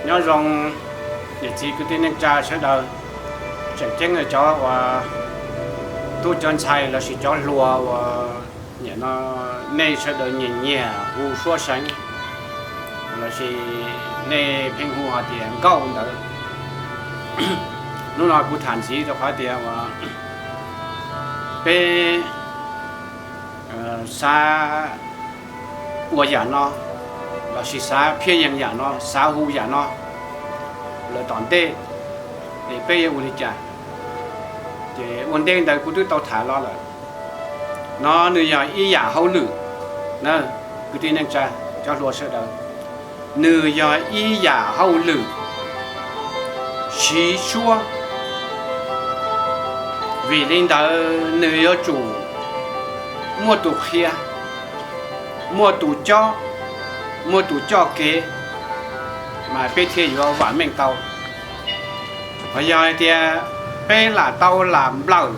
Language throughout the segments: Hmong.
Nyob zoo niam txiv kwv tij neej tsa sawv daws, tseem ceeb cov uas tub cov ntxhais lossis cov hluas uas nim no nej sawv daws nyiam nyiam hu suab seev lossis nej pheej hu hais tias nkauj ntawd. Hnub no kuv tham ntxiv rau qhov tias uas peb xav ua yam no lossis xav phiaj yees yam no, xav hu yam no lawm tom ntej, es peb yuav ua li cas? Ces ua ntej ntawd kuv twb tau tham los lawm, no nws yog ib yam hauj lwm na, kwv tij neej tsa, cov hluas sawv daws, nws yog ib yam hauj lwm siv suab. Vim li ntawd nws yuav tsum muaj tus qhia, muaj tus cob, muaj tus coj kev, mas peb thiaj yuav vam meej tau. Ho yog hais tias peb lam tau lam nplawm,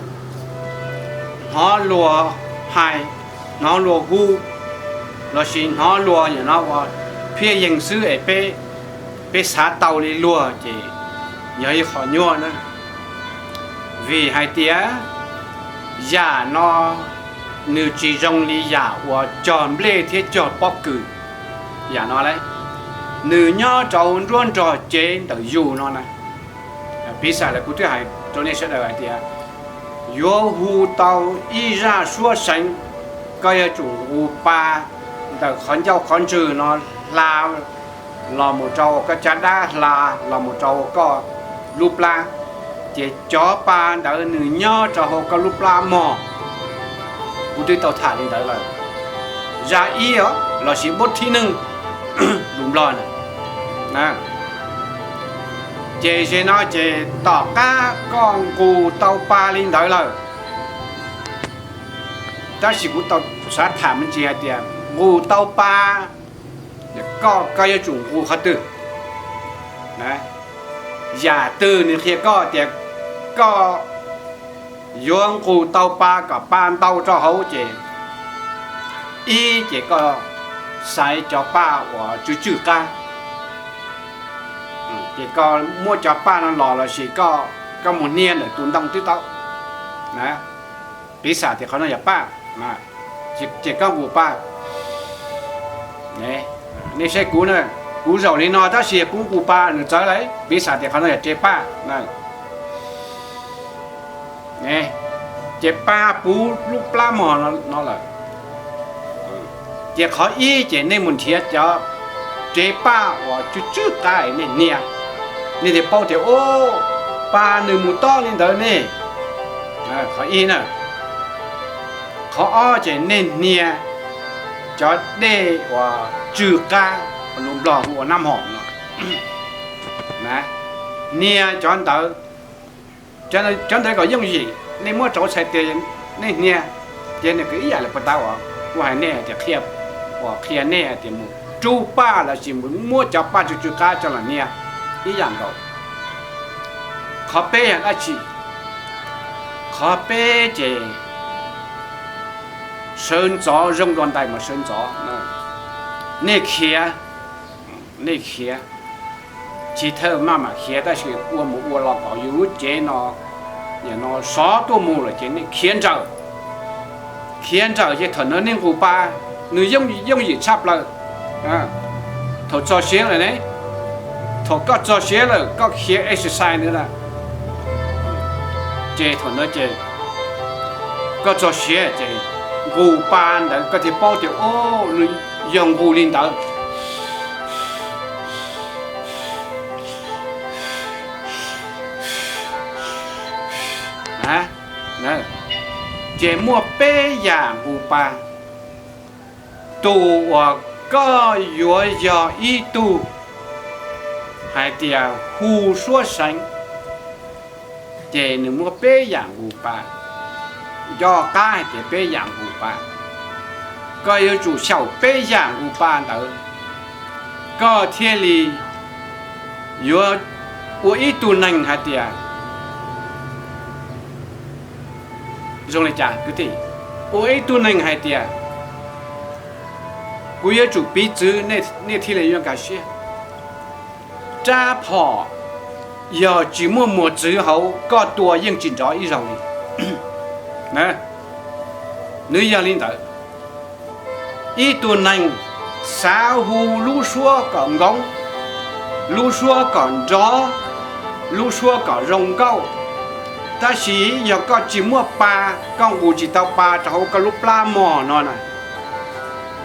hnov luag hais, hnov luag hu, lossis hnov luag nim no ua phiaj yees xwb es peb, peb xav tau li luag ces yog ib qho nyuaj na. Vim hais tias yam no nws tsis zoo li yam uas cog nplej thiab cog pob kws. Yam no las, nws nyob rau nruab nrog cev ntawm yus no na. Piv xam lawm kuv twb hais rau nej sawv daws hais tias yuav hu tau ib zaj suab seev, koj yuav tsum nqus pa ntawm qhov ncauj qhov ntswg no hla los mus rau koj caj dab, hla los mus rau koj lub plab, ces cov pa ntawd nws nyob rau hauv koj lub plab mog. Kuv twb tau tham li ntawd lawm, zaj ib os lossis bub thib neeg lus Nplog na. Ces ze no ces tom qab koj nqus tau pa li ntawd lawm, tab sis kuv tau xav tham me ntsis hais tias nqus tau pa, koj, koj yuav tsum nqus qhov twg? Yam twg nws qhia koj tias koj yuav nqus tau pa kom pa ntau rau hauv ces, ib ces koj xaiv cov paj uas tsw tswj qab, ces koj muab cov paj no los lossis koj mus hnia ntawm tus ntoo twb tau. Piv xam tias qhov no yog paj, ces koj nqus pa. Nej saib kuv na, kuv zaum li no tab sis kuv nqus pa nws txawv lawm, piv xam tias qhov no yog tsev paj. Ces pa puv lub plab mog no lawm. Ces qhov ib ces nej mus nrhiav cov tsev paj uas tsw tswj qab nej hnia, nej thiaj paub tias, o, pa nws mus tob li ntawd ne. Qhov ib na. Qhov ob ces nej hnia cov dej uas tsw qab, lus Nplog hu ua nab hom no, hnia cov ntawd, cov ntawd kom yooj yim, nej muab rauv txhais tes, nej hnia, ces nws kwv ib yam li puag ta uas kuv hais nej tias qhia, uas qhia nej tias mus rub paj lossis mus muab cov paj tsw tsw qab coj los hnia ib yam nkaus. Qhov peb yog dab tsi? Qhov peb ces sawv ntxov, zoo dua ntais mas sawv ntxov. Nej khiav, nej khiav, tsis thawj maj mam khiav tab sis ua mus ua los kom yus lub cev no, nim no sov tuaj mus lawm ces nej khiav nrawm. Khiav nrawm ces thaum ntawd nej nqus pa, nws yooj, yooj yim tshaj plaws. Thaum txog siav lawm ne, thaum koj txog siav lawm koj khiav exercise ntawd na, ces thaum ntawd ces koj txog siav ces nqus pa ntawd koj thiaj paub tias, o, nws yog nqus li ntawd. Ces muaj peb yam nqus pa. Tus uas koj yuav yog ib tug hais tias hu suab seev, ces nws muaj peb yam nqus pa. Nco qab hais tias peb yam nqus pa, koj yuav tsum xyaum peb yam nqus pa ntawd, koj thiaj li yuav ua ib tug neeg hais tias, zoo li cas kwv tij? Ua ib tug neeg hais tias kuv yuav tsum piv txwv, nej thiaj li yuav nkag siab. Rab phom yog tsis muaj mos txwv hauv, koj tua yeej tsis nrov ib zaug li. Nws yog li ntawd. Ib tug neeg xav hu lub suab kom nkoob, lub suab kom nrov, lub suab kom zoo nkauj, tab sis yog koj tsis muaj pa, koj nqus tsis tau pa rau hauv koj lub plab mog no na,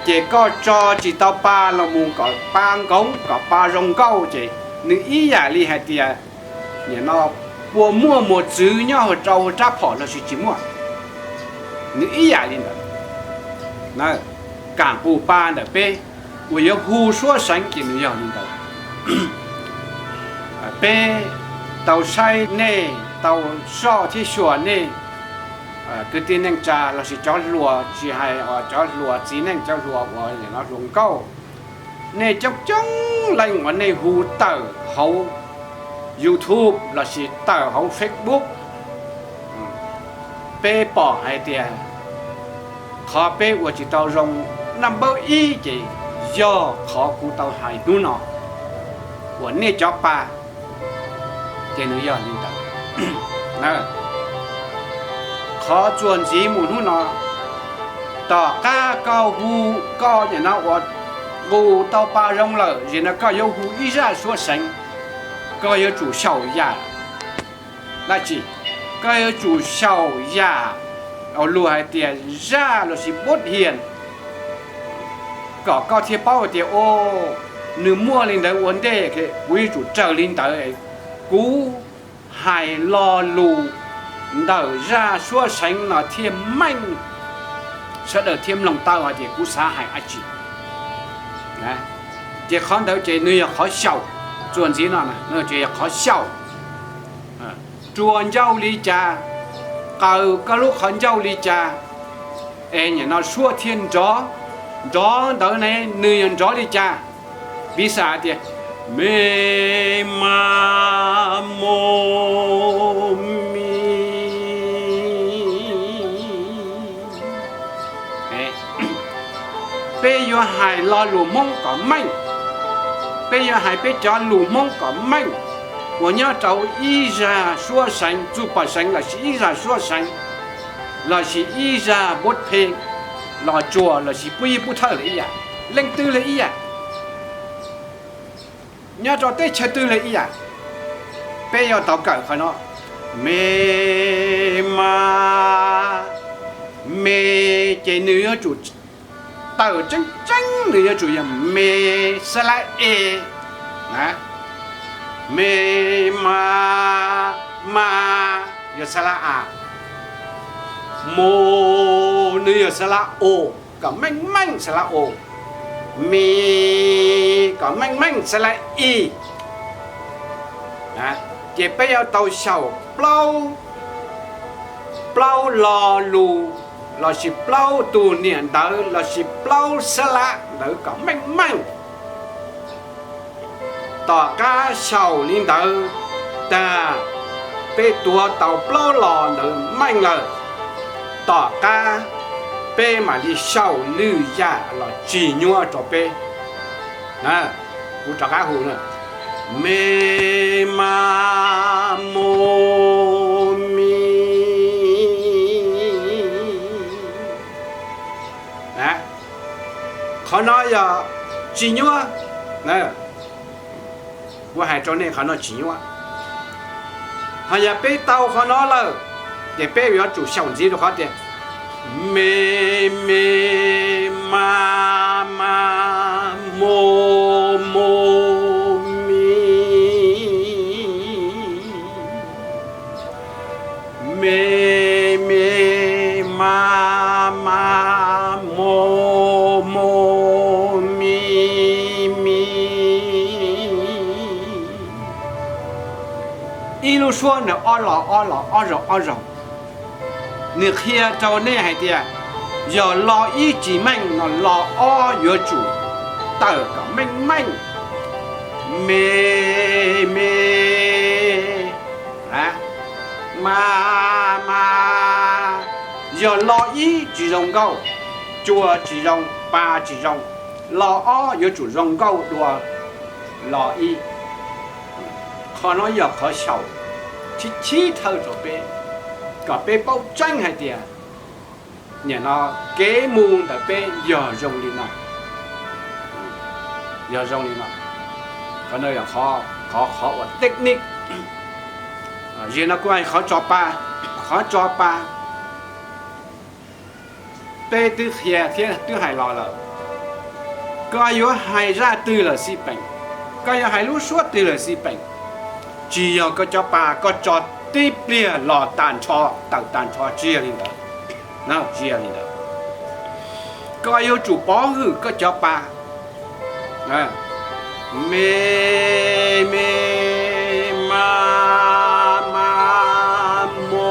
ces koj tso tsis tau pa los mus kom pa nkoob kom pa zoo nkauj ces nws ib yam li hais tias nim no puas muaj mos txwv nyob hauv rau hauv rab phom los sis tsis muaj, nws ib yam li ntawd. Kam nqus pa ntawm peb uas yuav hu suab seev ces nws yog li ntawd. Peb tau saib nej, tau soj thiab xyuas nej, kwv tij neej tsa los sis cov hluas, tsis hais cov hluas txiv neej, cov hluas uas hluas nkauj, nej coob coob leej uas nej hu tawm hauv YouTube los sis tawm hauv Facebook, peb pom hais tias qhov peb ua tsis tau zoo naj npawb ib ces yog qhov kuv tau hais hnub no uas nej cov pa, ces nws yog li ntawd. Qhov txuas ntxiv mus hnub no, tom qab koj hu, koj nim no uas nqus tau pa zoo lawm, zim no koj yuav hu ib zaj suab seev, koj yuav tsum xyaum yam dab tsi? Koj yuav tsum xyaum yam lus hais tias zaj los sis npub hias, kom koj thiaj paub hais tias, o, nws muaj li ntawd ua ntej, kuv yuav tsum raws li ntawd. Kuv hais lo lus ntawm zaj suab seev no thiaj meej, sawv daws thiaj mloog tau hais tias kuv xav hais dab tsi. Ces qhov ntawd ces nws yog qhov xyaum, txuas ntxiv no ces yog qhov xyaum. Rua ncauj li cas, qaws koj lub qhov ncauj li cas, es nim no suab thiaj nrov. Nrov ntawd ne nws yog nrov li cas? Piv xam tias, me, ma, mo, mi. Peb yuav hais lo lus Hmoob kom meej, peb yuav hais peb cov lus Hmoob kom meej, uas nyob rau ib zaj suab seev, txuj pom seev los sis ib zaj suab seev, los sis ib zaj npub phe, los tsuas los sis pub yib pub thawj los ib yam, leej twg los ib yam, nyob rau teb chaws twg los ib yam, peb yuav tau kawm qhov no. Me, ma, me, ces nws yuav tsum tawm tseeb tseeb, nws yuav tsum yog me, xab lab e, me, ma, ma, yog xab lab a, mo, nws yog xab lab o, kom meej meej xab lab o, mi, kom meej meej xab lab i. Ces peb yuav tau xyaum plaub, plaub lo lus, los sis plaub tus niam ntawv, los sis plaub xab lab ntawd kom meej meej. Tom qab xyaum li ntawd tag, peb tuav tau plaub lo ntawd meej lawm, tom qab peb mam li xyaum lwm yam los tsis nyuaj rau peb. Kuv rov qab hu na, me, ma, mo, mi. Qhov no yog tsis nyuaj. Kuv hais rau nej qhov no tsis nyuaj. Ho yog peb tau qhov no lawm, ces peb yuav tsum xyaum ntxiv rau qhov tias, me, me, ma, ma, mo, mo, mi. Me, me, ma, ma, mo, mo, mi, mi. Ib lub suab nws ob lo ob lo ob zaug ob zaug. Nws qhia rau nej hais tias yog lo ib tsis meej no lo ob yuav tsum tawm kom meej meej. Me, me, ma, ma, yog lo ib tsis zoo nkauj, cua tsis zoo, pa tsis zoo, lo ob yuav tsum zoo nkauj dua lo ib. Qhov no yog qhov xyaum thib thawj rau peb, kom peb paub tseeb hais tias nim no kev mus ntawm peb yog zoo li no, yog zoo li no. Qhov no yog qhov, qhov, qhov uas technique. Ziag no kuv hais qhov tso pa, qhov tso pa peb twb qhia thiab twb hais los lawm. Koj yuav hais zaj twg los xij peem, koj yuav hais lub suab twg los xij peem, tsis yog koj cov pa koj tso tib pliag los tag nrho, tawm tag nrho, tsis yog li ntawd, tsis yog li ntawd. Koj yuav tsum pov hwm koj cov pa. Me, me, ma, ma, mo,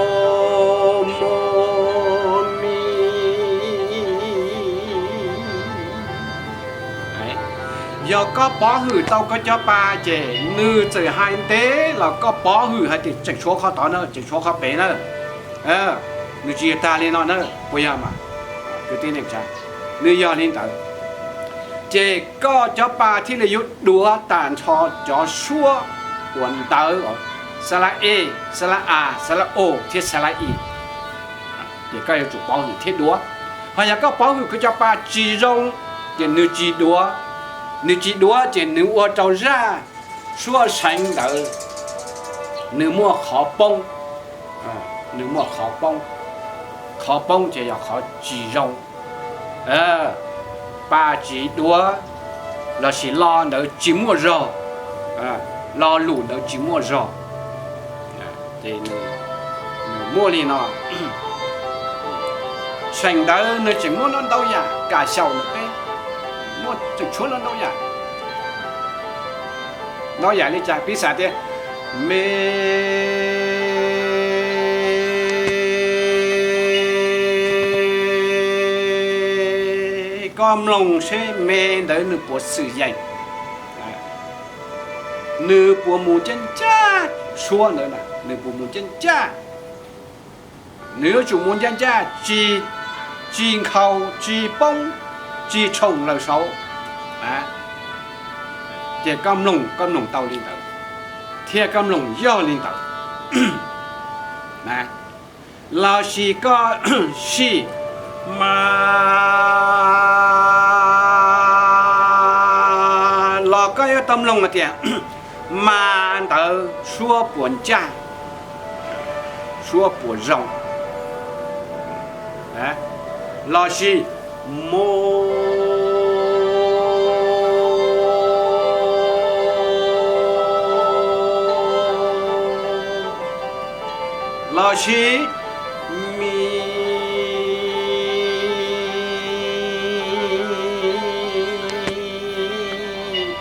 mo, mi. Yog koj pov hwm tau koj cov pa ces nws txawm hais ntev los koj pov hwm hais tias tseem tshuav qhov tod na, tseem tshuav qhov pem na, nws tsis yog tag li no na, puas yog mas? Kwv tij neej tsa, nws yog li ntawd. Ces koj cov pa thiaj li yuav duav tag nrho cov suab uas ntawv, xa la e, xa la a, xa la o thiab xa la i. Ces koj yuav tsum pov hwm thiab duav. Ho yog koj pov hwm koj cov pa tsis zoo, ces nws tsis duav, nws tsis duav ces nws ua rau zaj suab seev ntawd nws muaj qhov poob, nws muaj qhov poob. Qhov poob ces yog qhov tsis zoo. Pa tsis duav lossis lo ntawd tsis muaj zog, lo lus ntawd tsis muaj zog, ces nws muaj li no. Seem ntawd nws tseem muaj ntau ntau yam kam xyaum ntawm peb, muaj tseem tshuav ntau ntau yam. Ntau yam li cas? Piv xam tias me, koj mloog seb me ntawd nws puas xwm yees, nws puas mus ncaj ncaj, suab ntawd na nws puas mus ncaj ncaj. Nws yuav tsum mus ncaj ncaj, tsis, tsis nkhaus, tsis poob, tsis tshoom lawm saud. Ces koj mloog, koj mloog tau li ntawd, thiab koj mloog yog li ntawd. Lossis koj sim ma los koj yuav tau mloog hais tias ma ntawd suab puas ncaj, suab puas zoo, lossis mo lossis mi,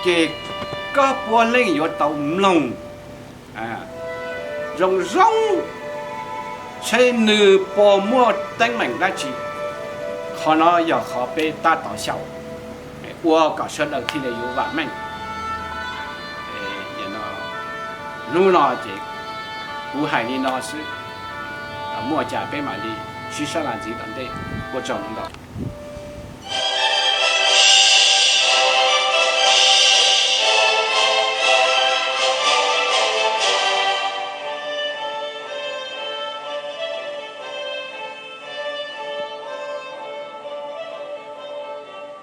ces koj puav leej yuav tau mloog zoo zoo, seb nws puas muaj teeb meem dab tsi. Qhov no yog qhov peb tab tom xyaum ua kom sawv daws thiaj li yuav vam meej. Hnub no ces kuv hais li no xwb, muaj cas peb mam li sib sab las ntxiv tom ntej. Ua tsaug ntau.